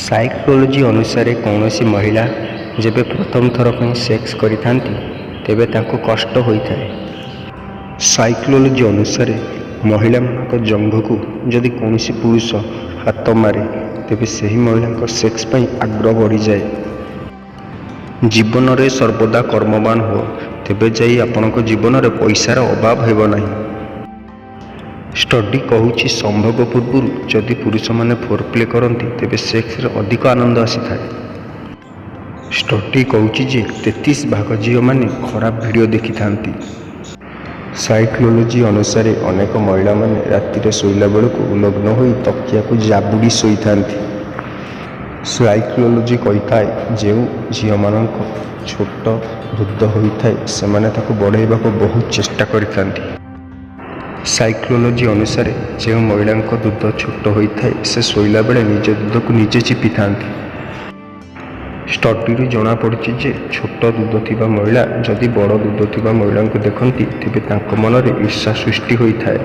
ସାଇକ୍ଲୋଲୋଜି ଅନୁସାରେ କୌଣସି ମହିଳା ଯେବେ ପ୍ରଥମ ଥର ପାଇଁ ସେକ୍ସ କରିଥାନ୍ତି, ତେବେ ତାଙ୍କୁ କଷ୍ଟ ହୋଇଥାଏ। ସାଇକ୍ଲୋଲୋଜି ଅନୁସାରେ ମହିଳାମାନଙ୍କ ଜଙ୍ଘକୁ ଯଦି କୌଣସି ପୁରୁଷ ହାତ ମାରେ, ତେବେ ସେହି ମହିଳାଙ୍କ ସେକ୍ସ ପାଇଁ ଆଗ୍ରହ ବଢ଼ିଯାଏ। ଜୀବନରେ ସର୍ବଦା କର୍ମବାନ ହୁଅ, ତେବେ ଯାଇ ଆପଣଙ୍କ ଜୀବନରେ ପଇସାର ଅଭାବ ହେବ ନାହିଁ। ଷ୍ଟଡି କହୁଛି, ସମ୍ଭୋଗ ପୂର୍ବରୁ ଯଦି ପୁରୁଷମାନେ ଫୋରପ୍ଲେ କରନ୍ତି, ତେବେ ସେକ୍ସରେ ଅଧିକ ଆନନ୍ଦ ଆସିଥାଏ। ଷ୍ଟଡି କହୁଛି ଯେ 33 ଭାଗ ଝିଅମାନେ ଖରାପ ଭିଡିଓ ଦେଖିଥାନ୍ତି। ସାଇକ୍ଲୋଲୋଜି ଅନୁସାରେ ଅନେକ ମହିଳାମାନେ ରାତିରେ ଶୋଇଲା ବେଳକୁ ଉଲଗ୍ନ ହୋଇ ତକିଆକୁ ଜାବୁଡ଼ି ଶୋଇଥାନ୍ତି। ସାଇକ୍ଲୋଲୋଜି କହିଥାଏ, ଯେଉଁ ଝିଅମାନଙ୍କ ଛୋଟ ଦୁଧ ହୋଇଥାଏ, ସେମାନେ ତାକୁ ବଢ଼ାଇବାକୁ ବହୁତ ଚେଷ୍ଟା କରିଥାନ୍ତି। ସାଇକ୍ଲୋଲୋଜି ଅନୁସାରେ ଯେଉଁ ମହିଳାଙ୍କ ଦୁଧ ଛୋଟ ହୋଇଥାଏ, ସେ ଶୋଇଲା ବେଳେ ନିଜ ଦୁଧକୁ ନିଜେ ଚିପିଥାନ୍ତି। ଷ୍ଟଡିରୁ ଜଣାପଡ଼ିଛି ଯେ ଛୋଟ ଦୁଧ ଥିବା ମହିଳା ଯଦି ବଡ଼ ଦୁଧ ଥିବା ମହିଳାଙ୍କୁ ଦେଖନ୍ତି, ତେବେ ତାଙ୍କ ମନରେ ଈର୍ଷା ସୃଷ୍ଟି ହୋଇଥାଏ।